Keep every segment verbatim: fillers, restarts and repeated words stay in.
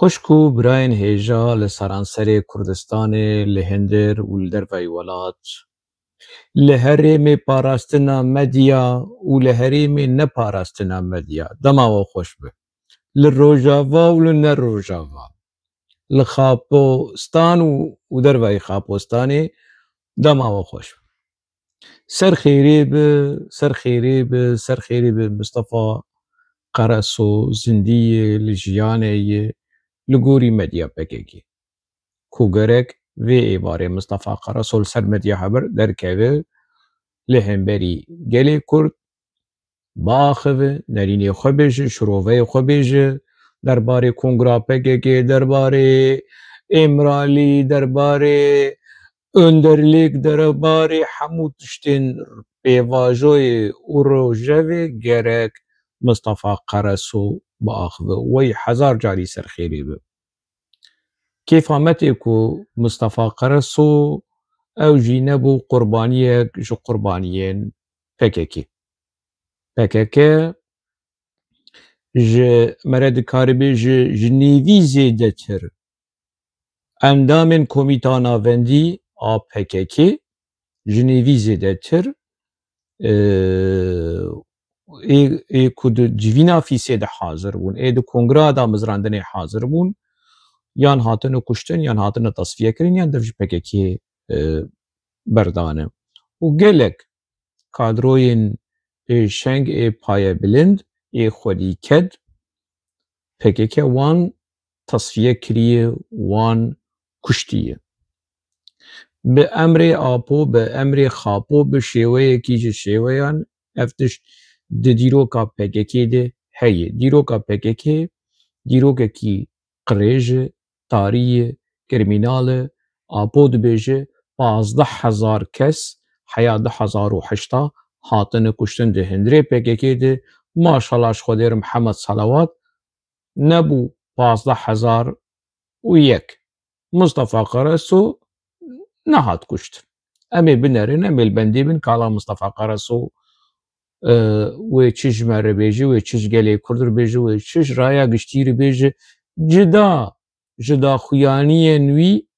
Xwişk û birayên hêja li seranserê Kurdistanê, li hundir û li derveyî welat, li herêmê parastina medya û li herêmê neparastina medya, dema we xweş be. Li Rojava û li ne Rojava, li Xapostan û, û derveyî Xapostanê, dema we xweş be. Ser xêrê bi, ser xêrê bi, ser xêrê bi Mistefa Qereso, zindî ye, li jiyanê ye, li gorî medya P K K. Ku gerek vê êvarê Mistefa Qereso li ser medya heber derkeve, li hemberî gelê Kurd biaxive, nerînê xwe bêje, şiroveyê xwe bêje, derbarê kongra P K K, derbarê Îmralî, derbarê Önderlik, derbarê hemû tiştên pêvajoyê û rojevê gerek Mistefa Qereso biaxive. Wey hezar carî ser xêrê be. Kêfa me tê ku Mistefa Qereso ew jî nebû qurbaniyek ji qurbaniyên P K K. P K K ji, mere dikaribê ji, ji nêvî zêdetir endamên Komîta Navendî a P K K, ji nêvî zêdetir, e, ê, ê ku di civîna fîsê de hazir bûn, ê di kongra damezrandinê hazir bûn, yan hatine kuştin, yan hatine tasfiye kirin, yan dev ji P K K, e, berdane. Û gelek kadroyên pêşeng ê payebilind ê xwedî ked, P K K wan tasfiye kiriye, wan kuştiye. Bi emrê Apo, bi emrê Xapo, bi şêweyekî ji şêweyan ev tişt di dîroka P K K de heye. Dîroka P K K dîrokekî qirêj e, tarî ye, krîmînal e. Apo dibêje, pazdeh hezar kes heya du hezar û heşta hatine kuştin di hundirê P K K de. Maşallah ji Xwedê re Mihemed Selawat, nebû pazdeh hezar û yek. Mistefa Qereso nehat kuştin. Em ê binerin, em ê li bendê bin kala Mistefa Qereso, e, wê çi ji me re bêje, wê çi ji gelê Kurd re bêje, wê çi ji raya giştî re bêje. Cida ji daxuyaniyên wî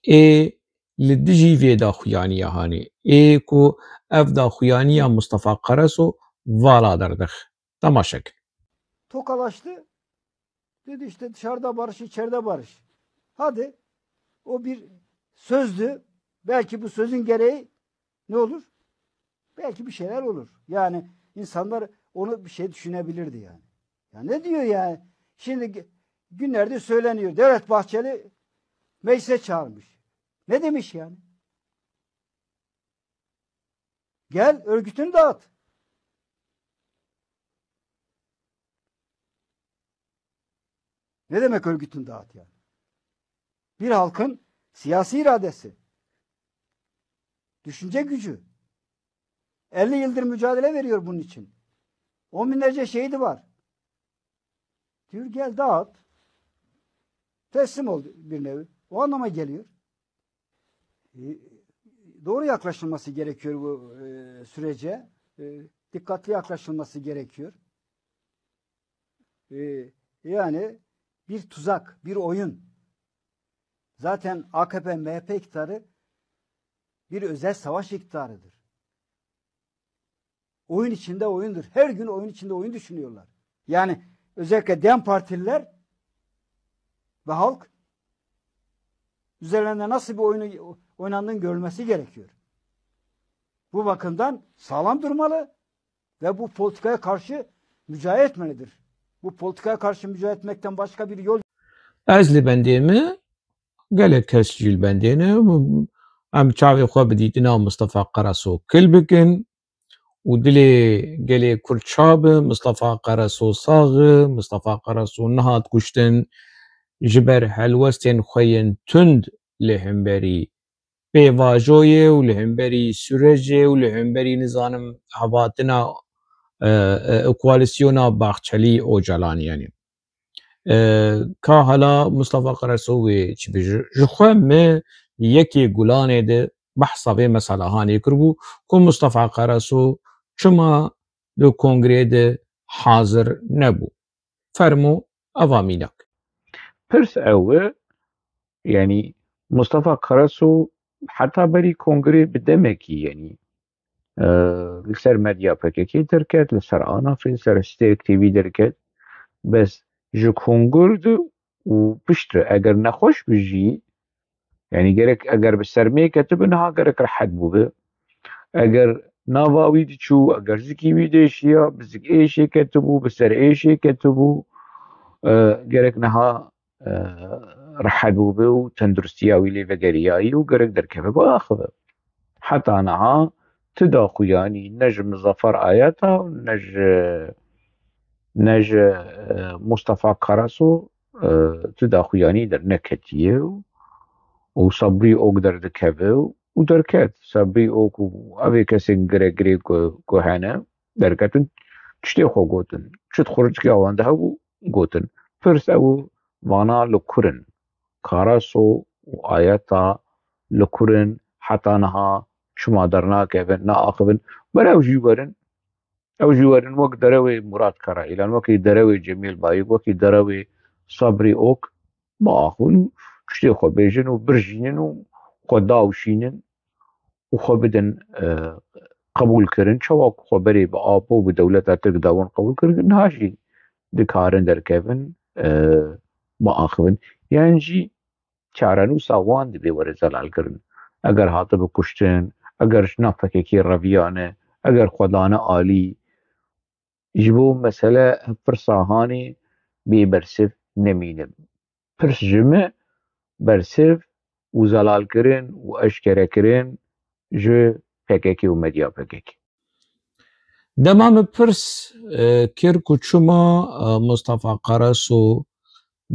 ê li dijî vê daxuyaniya hanê, ê ku ev daxuyaniya Mistefa Qereso vala derdixe. Temaşe kin. Tokalaştı. Dedi işte dışarıda barış, içeride barış. Hadi. O bir sözdü. Belki bu sözün gereği ne olur? Belki bir şeyler olur. Yani insanlar onu bir şey düşünebilirdi yani. Ya ne diyor yani? Şimdi ge-, günlerde söyleniyor. Devlet Bahçeli meclise çağırmış. Ne demiş yani? Gel, örgütünü dağıt. Ne demek örgütünü dağıt yani? Bir halkın siyasi iradesi, düşünce gücü. Elli yıldır mücadele veriyor bunun için. On binlerce şehidi var. Diyor gel dağıt. Teslim ol bir nevi. O anlama geliyor. E, doğru yaklaşılması gerekiyor bu, e, sürece. E, dikkatli yaklaşılması gerekiyor. E, yani bir tuzak, bir oyun. Zaten A K P M H P iktidarı bir özel savaş iktidarıdır. Oyun içinde oyundur. Her gün oyun içinde oyun düşünüyorlar. Yani özellikle DEM Partililer ve halk üzerlerinde nasıl bir oyunu oynandığını görülmesi gerekiyor. Bu bakımdan sağlam durmalı ve bu politikaya karşı mücadele etmelidir. Bu politikaya karşı mücadele etmekten başka bir yol Ez li bendê me, gelek kes jî li bendê ne. Em çavê xwe bi dîtina Mistefa Qereso kil bikin û dilê gelê Kurd şa be. Mistefa Qereso sax e, Mistefa Qereso nehat kuştin ji ber helwestên xwe yên tund li hemberî pêvajoyê û li hemberî sûrecê û li hemberî, nizanim, hevatina, e, e, koalîsyona Baxçelî Ocalan, yanî. E, ka hala Mustafa Qereso wê çi bêje? Ji xwe me yekê Gulanê de behsa vê meselehanê kiribû ku Mustafa Qereso çima li kongreyê de hazir nebû. Fermo, Ava mînak. Pirs ew e, yanî Mustafa Karaso heta berî kongrê bi demekî, yanî, e, li ser medya P K K derket, li ser Anafê, li ser Stêrk T V derket. Bes ji kongir de û piştre eger nexweş bi jî, yanî gerek eger bi sermê ketibi niha gerek rehet bûbi. Eger nava wî diçû, eger zikî wî dêşiya, bi zik êşê ketibû, bi ser êşê ketibû, e, gerek niha, e, rehet bûbi û tenduristiya wî lê vegeriyayî û gerek derkeve biaxive. Heta niha ti daxuyanî ne ji Muzafer Ayata û ne ji, ne ji, e, Mustafa Karaso, e, ti daxuyanî derneketiye û, û Sabrî Ok derdikeve û, û derket. Sabrî Ok û evê kesên giregirê ku, ku hene derketin, tiştê xwe gotin. Çi di xurickiya wan de hebû gotin. Pirs ew vana li kur in? Karaso û Ayata li kur in? Heta niha çima dernakevin, naaxivin? Ber ew jî werin, ew jî werin wek derewê Murat Karaîlan, wekî derewê Cemîl Bayik, wekî derewê Sabrî Ok biaxivin û tiştê xwe bêjin û birjînin û xwe dawşînin û xwe bidin, e, qebûlkirin. Çawa ku xwe berê bi apo û bi dewleta Tirk dawin qebûlkirin, niha jî dikarin derkevin, e, biaxivin. Yan jî çarenûsa wan divê were zelalkirin. Eger hatibi kuştin, eger ji nav P K K reviyane, eger xwe dane alî, ji bo mesele pirsa hanê bê bersiv nemînim. Pirs ji me bersiv û zelalkirin û eşkerekirin ji P K K û medya P K K. Dema min pirs, e, kir ku çima, e, Mustafa Karaso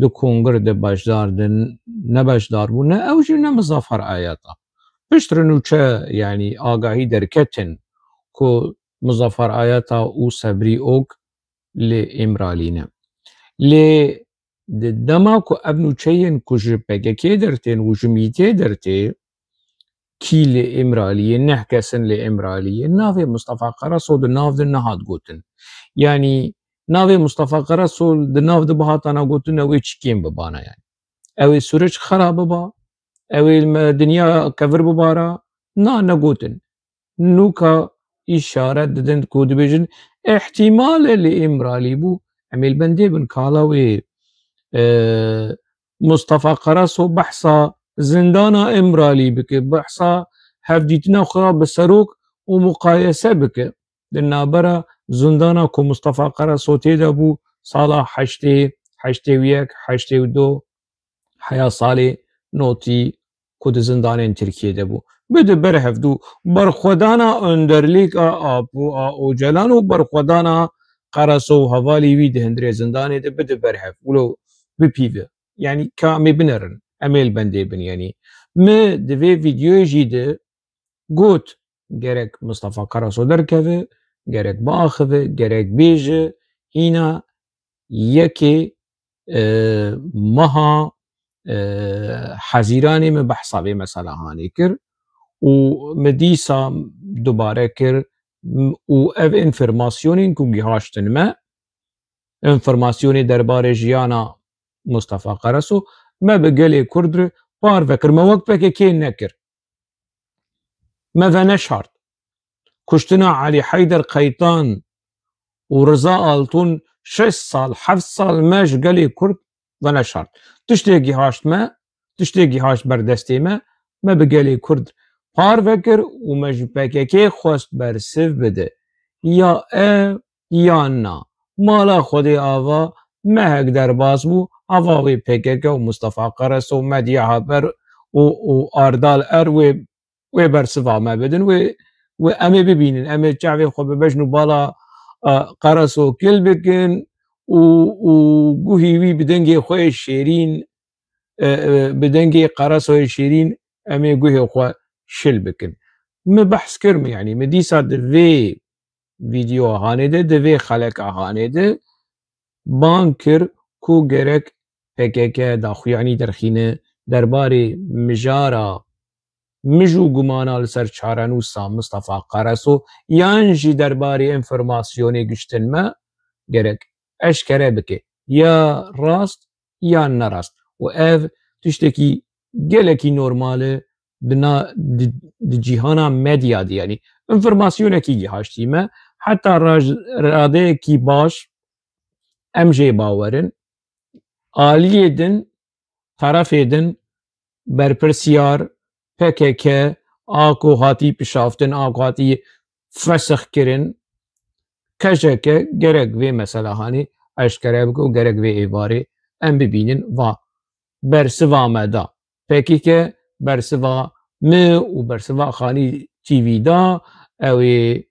di kongir de beşdar din, ne beşdar bû, ne ew jî ne Muzafer Ayata. Piştre nûçe, yanî agahî derketin ku Muzafer Ayata û Sebrî Ok li Îmralî ne. Lê di dema ku ev nûçeyên ku ji P K K dertên û ji mîtê dertê, kî li Îmraliyê, neh kesin li Îmraliyê, navê Mustafa Karaso di nav de nehat gotin. Yanî navê Mustafa Karaso di nav de bihatana gotin, ew ê çi kêm bibana yanî. Ew ê sûreç xera biba, ew ê me dinya kevir bibara, na negotin. Nûka îşaret didin ku dibêjin, îhtîmal e li Îmralî bû. Em ê li bendê bin kala wê, e, Mustafa Karaso behsa zindana Îmralî bike, behsa hevdîtina xwe bi serok û muqayese bike. Di navbera zindana ku Mustafa Karaso tê de bû, sala heştê, heştê û yek, heştê û du, heya salê notî ku di zindanên Tirkiyê de bû. Bide ber hevdû berxwedana önderlîk a Apo, a Ocalan û berxwedana Karaso û hevalî wî di hundirê zindanê de bide ber hev. Wilo bipîve. Yanî ka em ê binerin, em ê li bendê bin. Yanî me di vê vîdeoyê jî de got, gerek Mustafa Karaso derkeve, gerek biaxive, gerek bêje, hîna yekê, e, meha, e, Hezîranê min behsa vê mesela hanê kir û min dîsa dubare kir û ev înformasyonên ku gihaştin me, înformasyonê derbarê jiyana Mustafa Karaso, me bi gelê Kurd re parve kir. Me wek P K K nekir. Me veneşart. Kuştina Elî Heyder Qeytan û Riza Altun şeş sal, heft sal me ji gelê Kurd veneşart. Tiştê gihaşt me, tiştê gihaşt ber destê me, me bi gelê Kurd parve kir û me ji P K K xwest bersiv bide. Ya ev, yan na. Mala Xwedê ava mehek derbas bû, ava wê P K K û Mustafa Karaso û Medya Haber û, û Ardal Er wê, wê bersiva me bidin, wê, wê em ê bibînin, em ê çavê xwe bi bejn û bala, e, Karaso kil bikin û, û guhî wî bi dengê xwe yê şêrîn, e, e, bi dengê Karasoyê şêrîn em ê guhê xwe şil bikin. Min behs kir, min, yanî min dîsa di vê vîdyoa hanê de, di vê xeleka hanê de bang kir ku gerek P K K daxuyanî derxîne derbarê mijara mij û gumana li ser çarenûsa Mistefa Karaso yan jî derbarê înformasyonê giştin me gerek eşkere bike. ya rast ya nerast. Û ev tiştekî gelekî normal e di na-, di, di cîhana medya de, yanî înformasyonekî gihaştî me, heta raj-, radeyekî baş em jê bawer in. Aliyê din, terefê din, berpirsiyar, P K K, a ku hatî pişaftin, a ku hatî fesix kirin, K J K gerek vê mesela hanî eşkere bike û gerek vê êvarê em bibînin va bersiva me da. P K K bersiva me û bersiva Xanî T V da, ew ê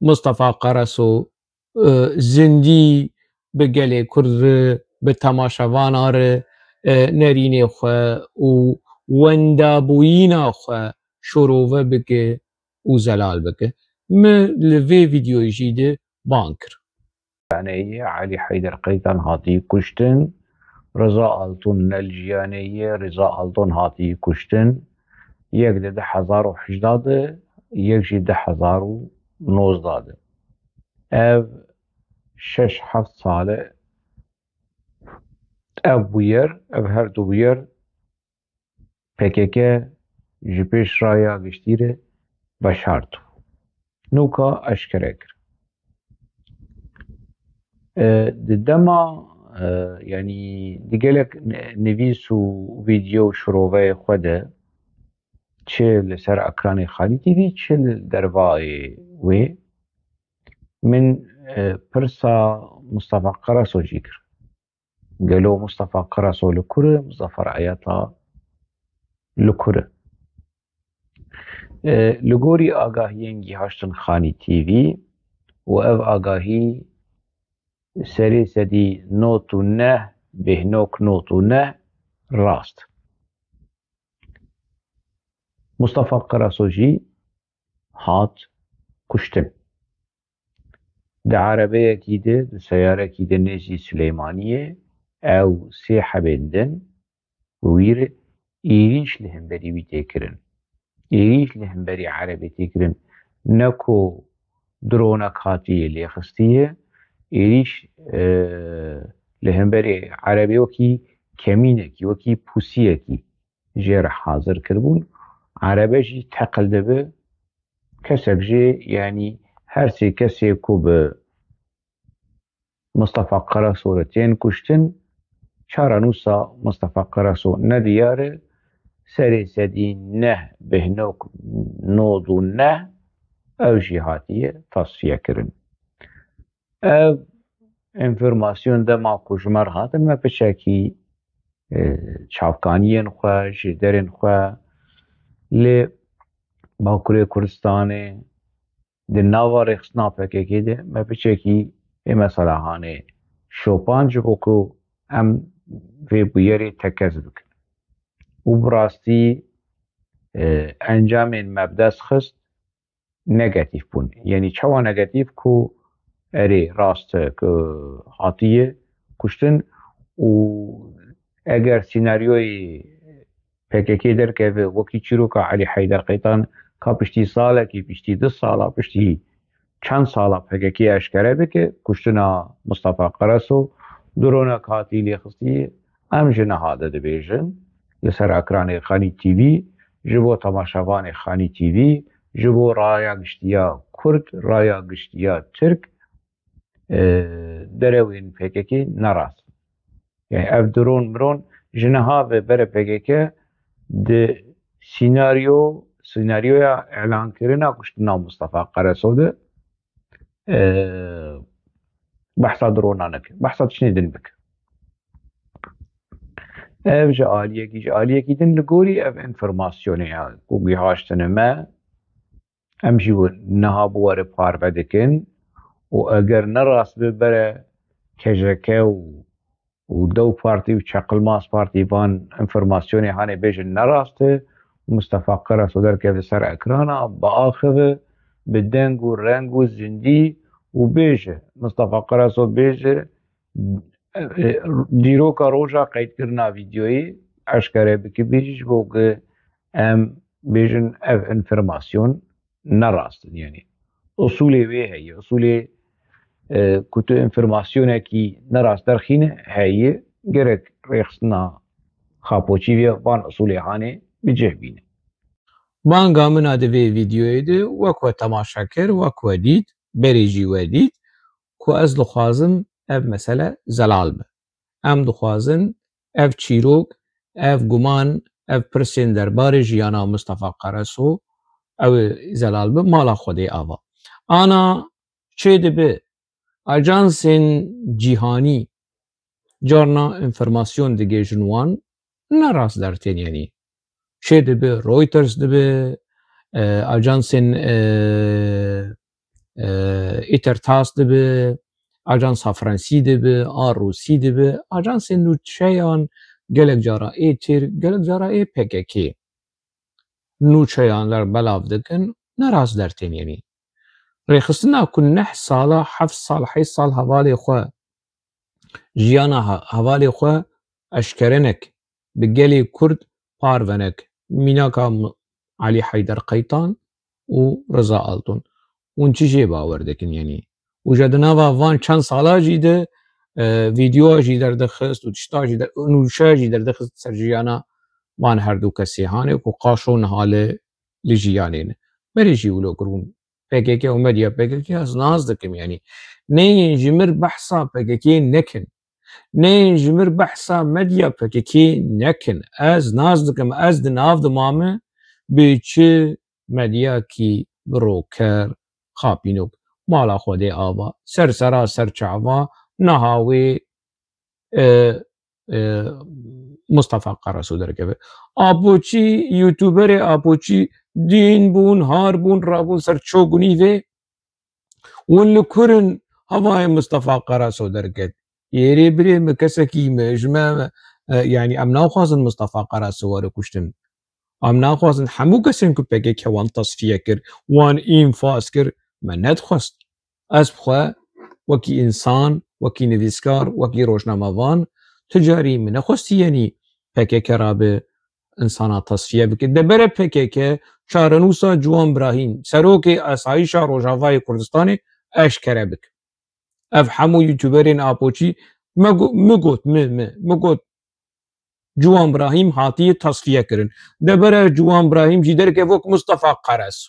Mustafa Qaraso, e, zindî bi gelê Kurd re, bi temaşevana re, e, nerînê xwe û wendabûyîna xwe şorove bike û zelal bike. Min li vê vîdeoyê jî de bang kir. Yaneyê Elî Heyder Qeytan hatî kuştin. Riza Altun ne li jiyanê ye, Riza Altun hatî kuştin. Yek di du hezar û hejda de, yek jî du hezar û nozda de. Ev şeş heft sal e ev bûyer, ev her du bûyer P K K ji pêş raya giştî re veşartibû. Nûka eşkere kir. E, di dema, e, yanî di gelek ne-, nivîs û vîdeo û şiroveyê xwe de, çi li ser ekranê Xanî T V, çi li dervayê wê, min, e, pirsa Mustafa Qaraso jî kir. Gelo Mustafa Qaraso li kur e, Muzaffer Eyata li kur e? E, li gorî agahiyên gihaştin Xanî T V û ev agahî serê sedî nod û neh, bêhnok nod û neh, rast. Mustafa Qaraso jî hat kuştin. Di erebeyekî de, di seyarekî de nêzî Silêmaniyê ew sê hebên din wî re êrîş li hemberî wî tê kirin. Êrîş li hemberî erebê tê kirin. Ne ku dronek hatiye lêxistiye, êrîş, e, li hemberî erebê wekî kemînekî, wekî pûsiyekî jê re hazir kiribûn. Erebe jî teqil dibe, kesek jê, yanî her sê kesê ku bi Mustafa Qaraso re tên kuştin, çarenûsa Mustafa Qaraso nediyar e, serê sedî neh bêhnok nod û neh ew jî hatiye tasfiye kirin. Ev enformasyon dema ku ji me re hatin, me piçekî, e, çavkaniyên xwe, ji derên xwe li Bakurê Kurdistanê, di nava rêxistina P K K de, me piçekî ê mesela hanê şopand ji bo ku em vê bûyerê tekez bikin. Û bi rastî, e, encamên me bi dest xist, negatîf bûn. Yanî çawa negatîf ku erê rast e ku hatiye kuştin û eger sînaryoyê P K K derkeve wekî çîroka Elî Heyder Qeytan ka piştî salekî, piştî du sala, piştî çend sala P K K eşkere bike kuştina Mustafa Qaraso, dronek hatî lêxistî, em ji niha de dibêjin li ser ekranê Xanî T V, ji bo temaşevanê Xanî T V, ji bo raya giştiya Kurd, raya giştiya Tirk, e, derewên P K K nerast. Yani ev dron miron ji niha ve bere P K K di sînaryo, sînaryoya îlankirina kuştina Mustafa Qaraso de, e, behsa drona neke, behsa tiştê din bike. Ev ji aliyekî, ji aliyekî din li gorî ev enformasyonê ya ku gihaştine me, em jî niha bi we re parve dikin û eger ne rast be bere K J K û, û dew partî û çeqilmaz partî van enformasyonê hanê bêjin ne rast e, Mustafa Qaraso derkeve ser ekrana, biaxive, bi deng û reng û zindî û bêje, Mustafa Qaraso bêje, e, e, dîroka roja qeydkirina vîdeoyê eşkere bike bêjî ji bo ku em bêjin ev enformasyon ne rast in. Yanî usulê wê heye, usulê, e, ku tu înformasyonekî nerast derxîne heye, gerek rêxistina xapoçî vê van usulê hanê bi cih bîne. Banga min a di vê vîdeoyê de wek we temaşe kir, wek we dît, berê jî we dît ku ez dixwazim ev mesele zelal be. Em dixwazin ev çîrok, ev guman, ev pirsên derbarê jiyana Mistefa Qereso ew ê zelal bi mala Xwedê ava. Ana çê dibe ajansên cîhanî carna înformasyon digihêjin wan, ne rast dertên yenî. Çê dibe Reuters dibe, e, ajansên, e, e, Intertass dibe, ajansa Fransî dibe, a Rûsî dibe, ajansên nûçeyan gelek cara ê Tirk, gelek cara ê P K K nûçeyan ler belav dikin, ne rast dertên yenî. Rêxistina ku neh sala, heft sal, heşt sal hevalê xwe, jiyana he-, hevalê xwe eşkere nek, bi gelê Kurd parve nek, mînaka M-, Elî Heyder Qeytan û Riza Altun. Hûn çi jê bawer dikin yenî? Û ji di nava van çend sala jî de, e, vîdeoya jî derdixist û tişta jî der-, nûçe jî derdixist ser jiyana van her du kesê hanê ku qaşo niha li, li jiyanê ne. Berê jî wilo kiribûn. P K K û medya P K K ez nas dikim, yanî neyên ji mir behsa P K K nekin. Neyên ji mir behsa medya P K K nekin. Ez nas dikim, ez di nav dimame bi çi medyakî biroker, xapînok. Mala Xwedê ava, ser sera ser çava, niha wê, e, e, Mustafa Karasu derkeve. Apoçî, youtuberê Apoçî dîn bûn, har bûn, rabûn ser ço gunî vê. Hûn li kur in, havayê Mustafa Karasu derket. Êrê birê min, kesekî me, ji me, e, yanî em naxwazin Mustafa Karasu were kuştin. Em naxwazin hemû kesên ku P K K wan tasfiye kir, wan înfaz kir, me nedixwest. Ez bi xwe wekî însan, wekî nivîskar, wekî rojnamevan, tu carî min nexwestî yenî P K K rabe insana tasfiye bike. Debere P K K çarenûsa Ciwan Brahîm, serokê Asayîşa Rojavayê Kurdistanê eşkere bike. Ev hemû youtuberên Apoçî me go-, min got, min, min, min got, Ciwan Brahîm hatiye tasfiye kirin. Debere Ciwan Brahîm jî derkeve wek Mustafa Qeres.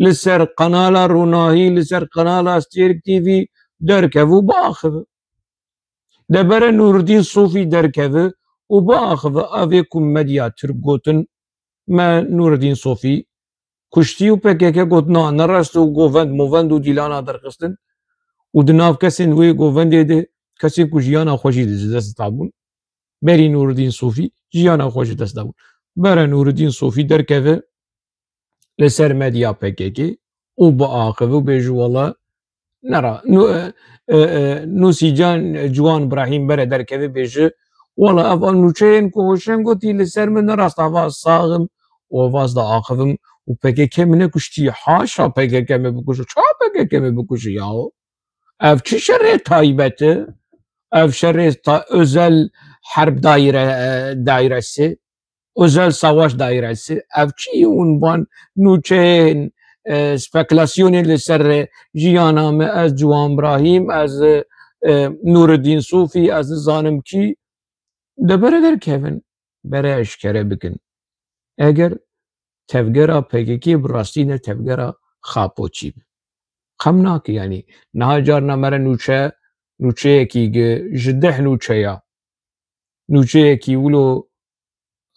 Li ser kanala Ronahî, li ser kanala Stêrk T V derkeve û biaxive. Debere Nûrdîn Sofî derkeve û biaxive. Ev ê ku medya Tirk gotin, me Nûrdîn Sofî kuştî û P K K got na, ne rast û govend movend û dîlana derxistin û di nav kesên wê govendê de kesên ku jiyana xwe jî di dest dabûn. Berî Nûrdîn Sofî jiyana xwe ji dest dabûn. Bere Nûrdîn Sofî derkeve li ser medya P K K û biaxive û bêje wela nera, nû-, e, e, e, nûsîcan Ciwan Brahîm bere derkeve bêje, wela ev a nûçeyên ku Hoşeng gotî li ser min ne rast, ava sax im û ava ez diaxivim û P K K min nekuştî, haşa P K K me bikuşe, ça P K K me bikuşe yaho? Ev çi şerê taybet e? Ev şerê ta-, özel herb daire, e, dairesi, özel savaş dairesi. Ev çi ye hûn van nûçeyên, e, spekulasyonê li ser jiyana me, ez Ciwan Brahîm, ez, e, Nûreddîn Sofî, ez nizanim kî, debere derkevin, bere eşkere bikin. Eger tevgera P K K bi rastî ne tevgera Xapoçî be. Xem nake, yanî niha carna me re nûçe, nûçeyekî gi-, ji deh nûçeya, nûçeyekî wilo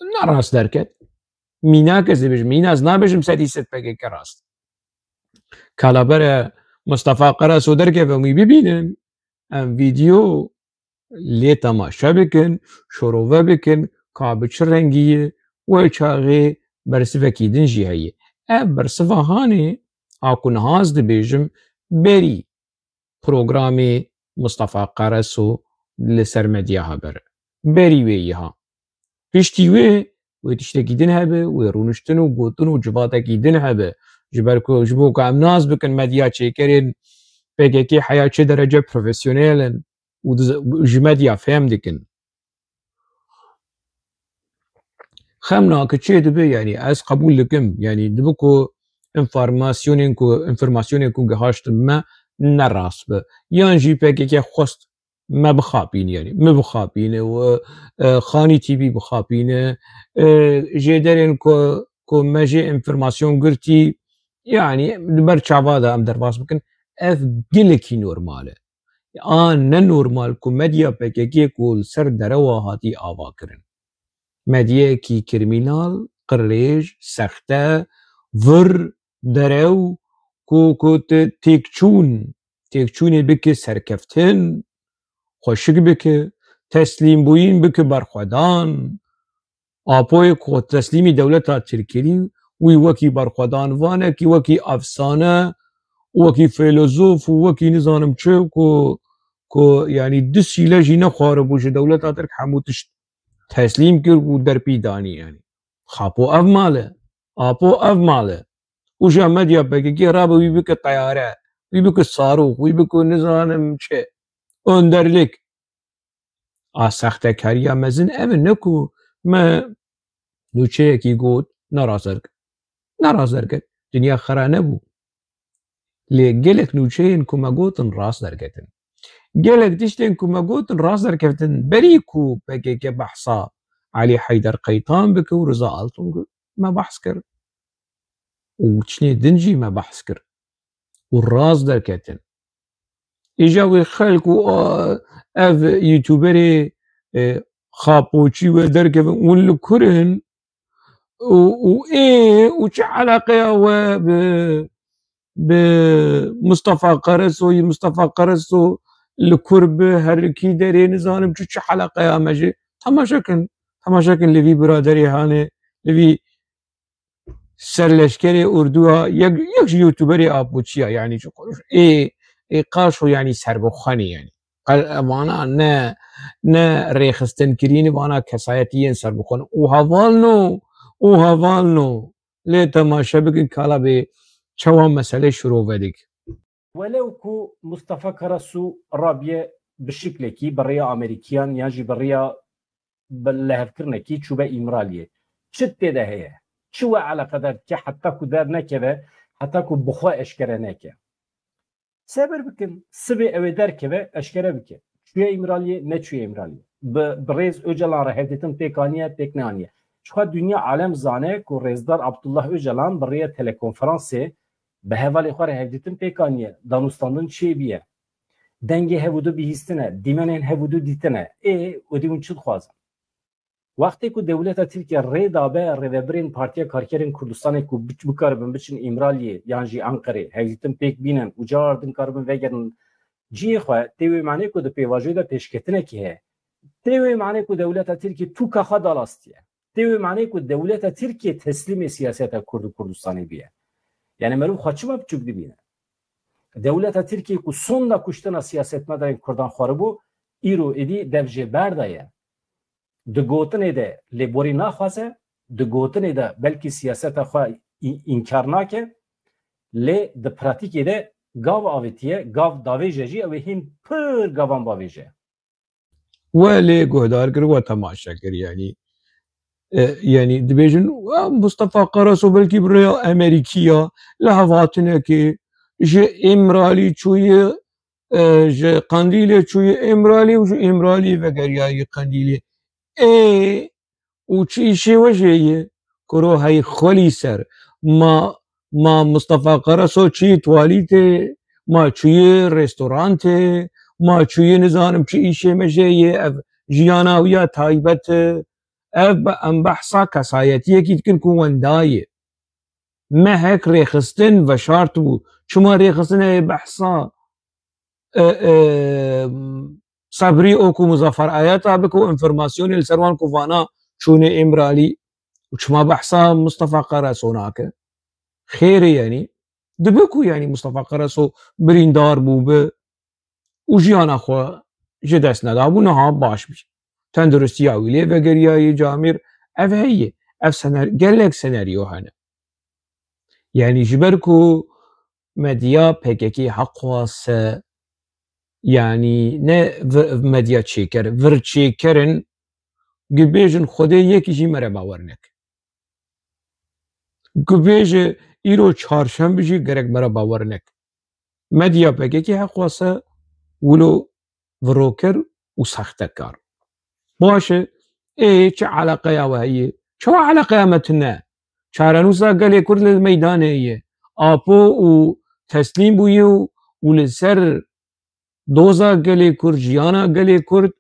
ne rast derket. Mînak ez dibêjim, mîna ez nabêjim sedî sed P K K rast. Kalabere Mustafa Karaso derkeve, em wî bibînin, em vîdeo lê temaşe bikin, şorove bikin, ka bi çi rengî ye, wê çaxê bersivekî din jî heye. Ev bersiva hanê, a ku niha ez dibêjim, berî programê Mustafa Karaso li ser medya haber. Berî wê yî ha. Piştî wê, wê tiştekî din hebe, wê rûniştin û gotin û civatekî din hebe. Ji ber ku, ji bo ku em nas bikin medya çêkerên P K K heya çi derece profesyonel in û diz-, ji medya fehm dikin. Xem nake çê dibe, yanî ez qebûl dikim, yanî dibe ku înformasyonên ku, înformasyonên ku gihaştin me, ne rast bi. Yan jî P K K xwest me bixapîne, yanî min bixapîne û, e, Xanî T V bixapîne, e, jêderên ku, ku me jê înformasyon girtî, yanî di ber çava de em derbas bikin, ev gelekî normal e. A ne normal ku medya P K K ku li ser derewa hatî ava kirin. Medyayekî krîmînal, qirêj, sexte, vir, derew, ku, ku te têkçûn, têkçûnê bike serkeftin, xweşik bike, teslîmbûyîn bike berxwedan. Apoyê ku teslîmî dewleta Tirkî, wî wekî berxwedanvanekî, wekî efsane, wekî feylezof û wekî nizanim çi ku, ku, yanî du sîle jî nexwaribû ji dewleta Tirk hemû tişt teslîm kir û derpî danî, yanî. Xapo ev mal e. Apo ev mal e. Û ji medya P K K rabe wî bike teyare, wî bike sarûx, wî bike nizanim çi. Önderlik. A sextekariya mezin ev e, ne ku me nûçeyekî got, ne rast derket. Ne rast derket. Dinya xera nebû. Lê gelek nûçeyên ku me gotin rast derketin. Gelek tiştên ku me gotin rast derketin. Berî ku P K K behsa Elî Heyder Qeytan bike û Riza Altun, me behs kir. Û çinê din jî me behs kir. Û rast derketin. Îja wê xelk û, a, ev youtuberê, e, xapoçî we derkevin, hûn li kur in û, û ê, û çi eleqeya we bi, bi Mustafa Qarasoyî, Mustafa Qaraso li kur bi, her li kî derê, nizanim çi, çi eleqeya me jê. Temaşe kin, temaşe kin li vî biraderê hanê, li vî serleşkerê ordûya, yek, yek ji youtuberê Apoçiya, yanî ji ê, ê qaşo, yanî serbixwe ne, yanî. Qe-, vana ne, ne rêxistin kirîn, vana kesayetiyên serbixwe ne. Û hevalno, û hevalno. Lê temaşe bikin kala bê çawa mesele şirove dik. Welew ku Mustafa Karasu rabiye bi şiklekî bi rêya Amerîkiyan yan jî bi rêya bi lihevkirinekî çûbe Îmraliyê. Çi tê de heye? Çi we eleqedar dike heta ku dernekeve, heta ku bi xwe eşkere neke? Sebir bikin, sibê ew ê derkeve, eşkere bike. Çûye Îmraliyê, neçûye Îmraliyê. Bi, bi rêz Ocalan re hevdîtin pêk aniye, pêk neaniye. Çiqa dinya alem zane ku rêzdar Abdullah Ocalan bi rêya telekonferansê bi hevalê xwe re hevdîtin pêk aniye. Danûstandin çêbîye. Dengê hev û du bihîstine, dîmenên hev û du dîtine. Ê, û dî hûn çi dixwazin? Wextê ku dewleta Tirkiye rê dabe rêvebirên Partiya Karkerên Kurdistanê ku biç-, bikaribin biçin Îmraliyê yan jî Enqerê, hevdîtin pêk bînin û car din karibin vegerin cihê xwe, tê wê manê ku di pêvajoyê de pêşketinekî heye. Tê wê manê ku dewleta Tirkiye tûka xwe dalastiye. Tê wê manê ku dewleta Tirkiye teslîmê siyaseta Kurd û Kurdistanê biye. Yani meriv xwe çima biçûk dibîne? Dewleta Tirkiye ku sonda kuştina siyasetmedarên Kurdan xwaribû, îro êdî dev jê berdaye. Di gotinê de lêborî naxwaze, di gotinê de belkî siyaseta xwe î-, înkar nake, lê di pratîkê de gav avêtiye, gav davêje jî, ew ê hîn pir gavan bavêje. We lê guhdar kir, we temaşe kir, yanî, e, yanî dibêjin, "Wa Mustafa Karaso belkî bi rêya Amerîkî ya, li hev hatinekê ji Îmralî çûye, e, ji Qendîlê çûye Îmralî û ji Îmralî vegeriyaye Qendîlê." Ê, û çi îşê we jê ye? Kuro hey xwelî ser. Ma, ma Mustafa Karaso çi twalîtê, ma çûye restorantê, ma çûye nizanim çi îşê me jê ye, ev jiyana wî ya taybet e. Ev be-, em behsa kesayetiyekî dikin ku wenda ye. Mehek rêxistin veşartibû. Çima rêxistinê behsa, e, e, Sebrî û ku Muzaffer Ayata bike û înformasyonê li ser wan ku vana çûne Îmralî û çima behsa Mustafa Karaso nake? Xêrê, yanî dibe ku, yanî Mustafa Karaso birîndar bûbe û jiyana xwe ji dest nedabû, niha baş bî. Tenduristiya wî lê vegeriyaye camêr. Ev heye. Ev sener-, gelek senaryo hene. Yanî ji ber ku medya P K K heqwase, yanî ne vi-, medya çêker, vir çêkerin, gibêjin Xwedê yekî jî mere bawer nek. Gibêje îro çarşembe jî gerek mere bawer nek. Medya P K K heqwase wilo virokir û sextekar. Baş e, ê çi eleqeya we heye? Çawa eleqeya me tune? Çarenûsa gelê Kurd li meydanê ye. Apo û teslîm bûye û, û li ser doza gelê Kurd, jiyana gelê Kurd,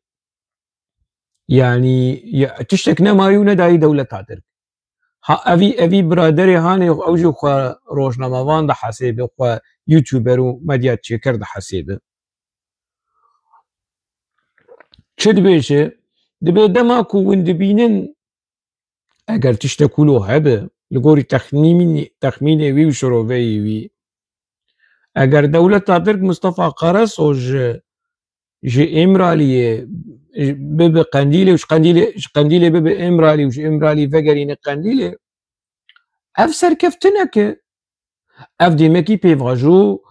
yanî, ya, tiştek nemayî û nedayî dewleta Tirk. Ha, evî, evî biraderê hanê, ew jî xwe rojnamevan dihesêbe, xwe YouTuber û medya çêker dihesêbe. Çi dibêje? Dibê dema ku hûn dibînin, eger tiştek wilo hebe, li gorî texmînî-, texmînê wî û şiroveyê wî, eger dewleta Tirk Mustafa Karaso ji, ji Îmraliyê, bibe Qendîlê û ji Qendîlê, ji Qendîlê bibe Îmralî û ji Îmralî vegerîne Qendîlê, ev serkeftinek e. Ev demekî pêvajo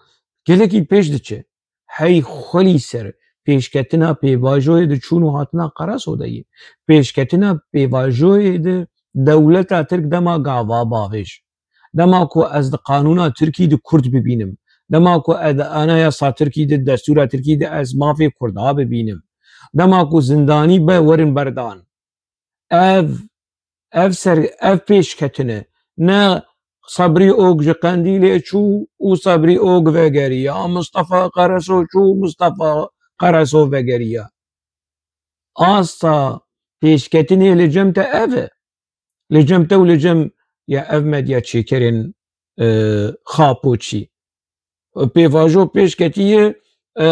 gelekî pêş diçe. Hey xwelî ser, pêşketina pêvajoyê di çûn û hatina Qaraso de ye. Pêşketina pêvajoyê di dewleta Tirk dema gava bavêj. Dema ku ez di qanûna Tirkî di Kurd bibînim. Dema ku ez di anayasa Tirkî di, destûra Tirkî di ez mafê Kurda bibînim. Dema ku zindanî be werin berdan. Ev, ev ser, ev pêşketine. Ne Sabrî Ok ji Qendîlê çû û Sabrî Ok vegeriya. Mustafa Karaso çû, Mustafa Karaso vegeriya. Asta pêşketinê li cem te ev e. Li cem te û li cem ya ev medya çêkerên, e, Xapo çî. Pêvajo pêş ketiye, e, e,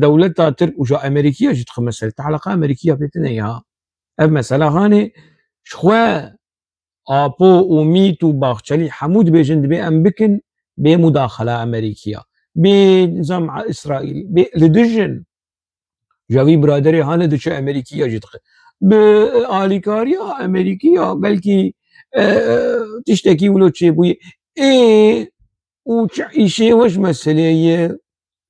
dewleta Tirk û ja Amerîkiya jî dixwe mesele. Tehlaqa Amerîkiya pê tine ya. Ev mesela hanê ji xwe Apo û Mît û Baxçelî hemû dibêjin dibê em bikin bê mudaxela Amerîkiya. Bê nizam Îsraîl. Bê li dijin. Ja vî biraderê hane diçe Amerîkiya jî dixe. Bi alîkariya Amerîkiya belkî, e, e, tiştekî wilo çêbûye. Ê û çi îşê we ji meselê ye?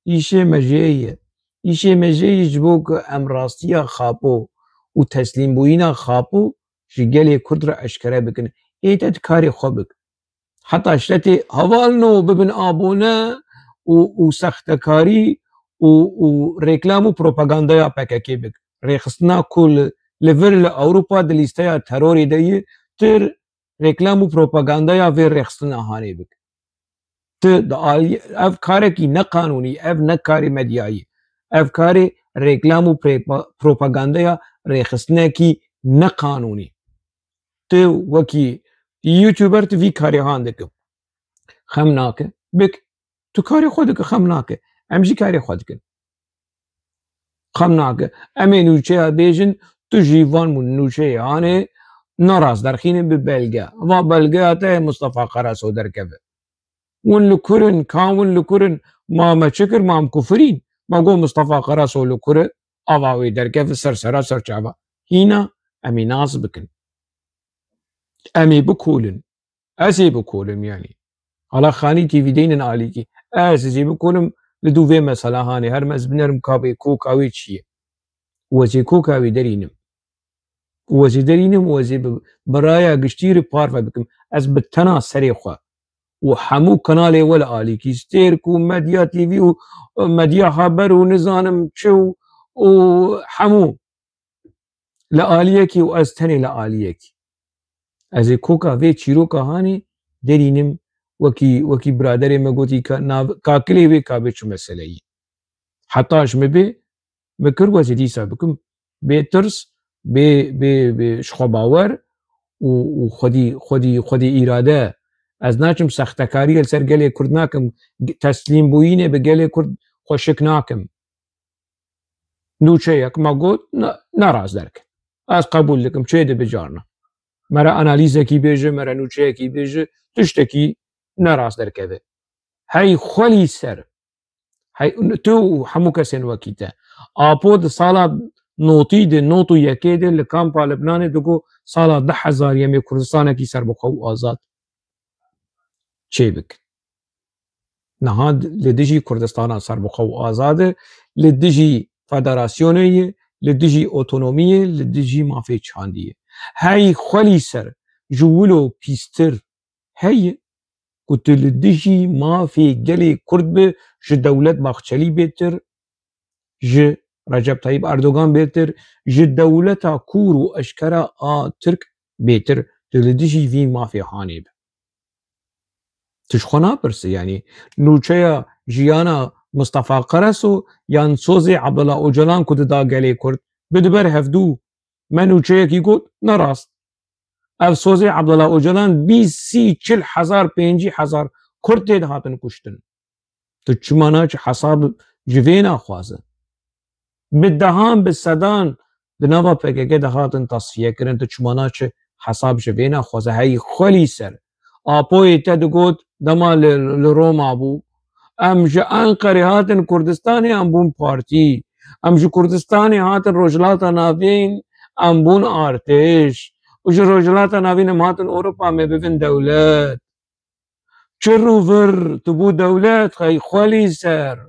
Îşê me jê ye. Îşê me jê ye ji bo ku em rastiya Xapo û teslîmbûyîna Xapo ji gelê Kurd re eşkere bikin. Ê te di karê xwe bik. Heta ştetê hevalno bibin abone û, û sextekarî û, û reklam û propagandaya P K K bik. Rêxistina ku li, li vir li Ewropa di lîsteya terorê de ye, tu reklam û propagandaya vê rêxistina hanê bik. Tu di alî, ev karekî neqanûnî, ev ne karê medyayî. Ev karê reklam û prepa-, propagandaya rêxistinekî neqanûnî. Tu wekî YouTuber tu vî karê han dikin. Xem nake. Bik. Tu karê xwe dike, xem nake. Em jî karê xwe dikin. Xem nake. Em ê nûçeya bêjin, tu jî van bûn nûçeyê hanê, narast derxîne bi belge. Va belgeya te Mustafa Karaso derkeve. Win li kurin, ka win li kurin, ma me çi kir, ma em kufirîn. Ma got Mustafa Karaso li kure, ava wê derkeve ser sera ser çava. Hîna em ê nas bikin. Em ê bikolin. Ez ê bikolim yanî. Hala Xanî T V deynin alîkî. Ez ê bikolim li dû vê mesela hanê. Her me ez binerim ka bê koka wê çi ye. Û ez ê koka wê derînim. Û ez ê derînim û ez ê bi, bi raya giştî re parve bikim. Ez bi tena serê xwe û hemû kanalê we li alîkî, Stêrk û Medya T V û Medya Haber û nizanim çi û, û hemû li aliyekî û ez tenê li aliyekî. Ez ê koka vê çîroka hanê derînim, wekî, wekî biraderê me gotî ka nav-, kakilê wê ka bê çi meseleyî. Heta ji min bê, min kir, wezî dîsa bikim. Bê tirs, bê, bê, bê ji xwe bawer û, û xwedî, xwedî, xwedî îrade. Ez naçim sextekariyê li ser gelê Kurd nakim, teslîmbûyînê bi gelê Kurd xweşik nakim. Nûçeyek me got, ne, ne rast derket. Ez qebûl dikim, çê dibe carna. Mere analîzekî bêje, mere nûçeyekî bêje, tiştekî ne rast derkeve. Hey xwelî ser. Hey, tu û hemû kesên wekî te. Apo di sala notî de, not û yekê de li kampa Libnanê digo sala du hezar em ê Kurdistanekî serbixwe û azad çêbikin. Niha li dijî Kurdistana serbixwe û azad e, li dijî federasyonê ye, li dijî otonomiyê, li dijî mafê çandî ye. Hey xwelî ser ji wilo pîstir heye. ku tu li dijî mafê gelê Kurd bi, ji Dewlet Bahçelî bêtir, ji Recep Tayyip Erdogan bêtir, ji dewleta kûr û eşkera a Tirk bêtir, tu li dijî vî mafê hanê bi. Tu ji xwe napirsî, yanî nûçeya jiyana Mistefa Qereso yan sozê Abdullah Ocalan ku dida gelê Kurd, bi di ber hevdû me nûçeyekî got, ne rast. Ev sozê Abdullah Ocalan bîst, sî, çil hezar, pêncî hezar Kurd tê dihatin kuştin. Tu çima naçî hesab ji vê naxwaze? Bi dehan, bi sedan di nava P K K de hatin tasfiye kirin, tu çima naçî hesab ji vê naxwaze? Hey xwelî ser. Apoyê te digot, dema li, li Roma bû, em ji Enqerê hatin Kurdistanê, em bûn partî. Em ji Kurdistanê hatin Rojhilata Navîn, em bûn artêş. Û ji Rojhilata Navîn em hatin Ewropa, me bibin dewlet. Çir û vir, tu bû dewlet, hey xwelî ser.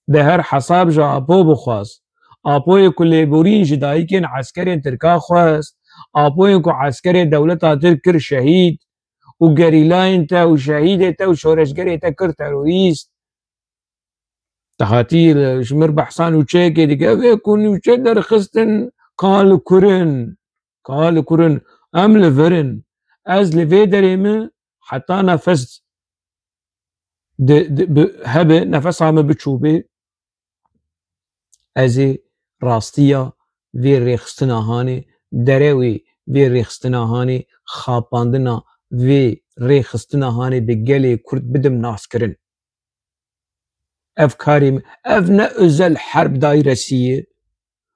De her hesab ji Apo bixwaz. Apoyê ku lêborîn ji dayikên eskerên Tirka xwest. Apoyên ku eskerê dewleta Tirk kir şehîd û gerîlayên te û şehîdê te û şoreşgerê te kir terorîst. Te hatî li, ji mir behsa nûçeyekê dike. Vê ku nûçe derxistin, ka li kurin. Ka li kurin. Em li vir in. Ez li vê derê me heta nefes di, di, bi, hebe, nefesa me biçûbê. Ez ê rastiya vê rêxistina hanê, derewê vê rêxistina hanê, xapandina vê rêxistina hanê bi gelê Kurd bidim naskirin. Ev karê min, ev ne Özel Harp Dairesi ye.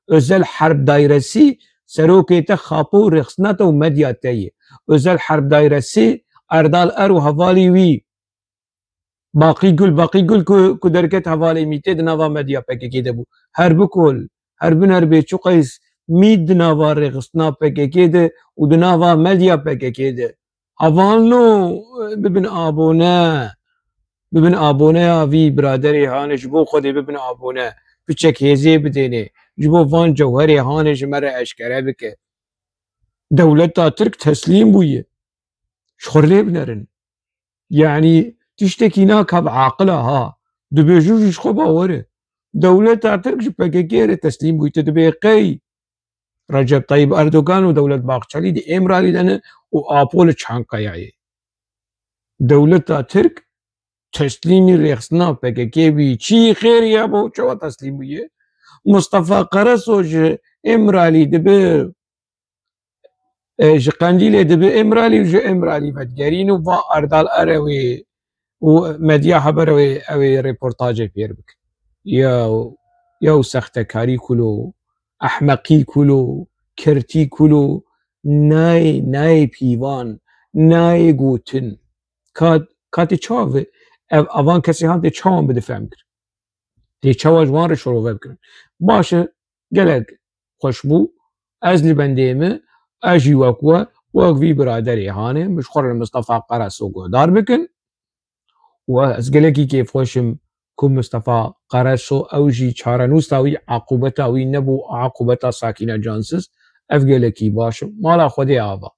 Özel Harp Dairesi serokê te, xapo û rêxistina te û medya te ye. Özel Harp Dairesi Erdal Er û hevalî wî Baqî Gul, Baqî Gul ku, ku derket hevalê Mîtê di nava medya P K K de bû. Herbikol, Herbin Herbê, Çuqeys, Mît di nava rêxistina P K K de û di nava medya P K K de. Hevalno, bibin abone. Bibin aboneya vî biraderê hanê, ji bo Xwedê bibin abone. Piçek hêzê bidênê. Ji bo van cewherê hanê ji me re eşkere bike. Dewleta Tirk teslîm bûye. Ji xwe lê binerin. Yanî tiştekî nake bi aqila ha. Dibêjû jî ji xwe bawer e. Dewleta Tirk ji P K K re teslîm bûyî, tu dibê qey Recep Tayyip Erdogan û Dewlet Bahçelî di Êmralî de ne û Apo li Çankayayê. Dewleta Tirk teslîmî rêxistina P K K bî. Çi xêr ya bo, çawa teslîm bûye? Mustafa Qereso ji Êmralî dibe, e, ji Qendîlê dibe Êmralî û ji Êmralî vedigerîn û va Erdal Erewê û medya haber ew ê, ew ê reportajê pêr bikin. Yew, yew sextekarî kulo, ehmeqî kulo, kirtî kulo, nayê, nayê pîvan, nayê gotin. Ka, ka tê çawa ve-, ev, avan kesê han tê çawan bide fem kir? Tê çawa ji wan re şirove bikirin? Baş e, gelek xweş bû. Ez li bendê me, ez jî wek we, wek vî biraderê hanê, min ji xwe re li Mistefa Qereso guhdar bikin. Û ez gelekî kêfxweş im ku Mistefa Qereso, ew jî çarenûsa wî, aqûbeta wî nebû aqûbeta Sakîne Cansiz. Ev gelekî baş e. Mala Xwedê ava.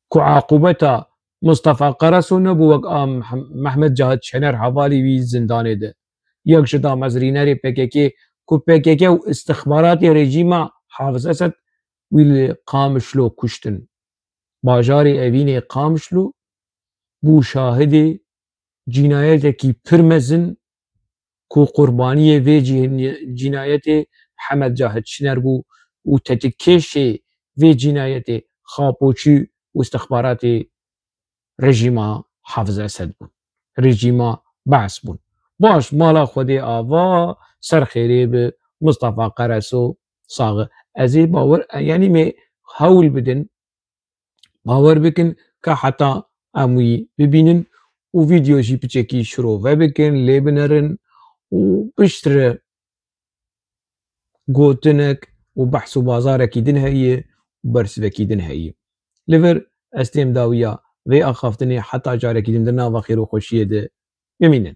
Ku aqûbeta Mistefa Qereso nebû wek a Meh-, Mehmet Cahit Şener hevalî wî zindanê de. Yek ji damezrînerê P K K ku P K K û istixbaratê rejîma Hafiz Esed wî li Qamişlo kuştin. Bajarê Evînê Qamişlo bû şahidê cînayetekî pir mezin ku qurbaniyê vê cî-, cînayetê Hemed Cahit Şiner bû û tetikkeşê vê cînayetê xapoçî û istixbaratê rejîma Hafiz Esed bûn. Rejîma Bees bûn. Baş, mala Xwedê ava, ser xêrê bi, Mistefa Qereso sax e. Ez ê bawer, yanî me hewl bidin, bawer bikin ka heta em wî bibînin û vîdeo jî piçekî şirove bikin, lê binerin û piştre gotinek û behs û bazarekî din heye û bersivekî din heye. Li vir ez têm dawiya vê axaftinê, heta carekî din di nava xêr û xweşiyê de bimînin.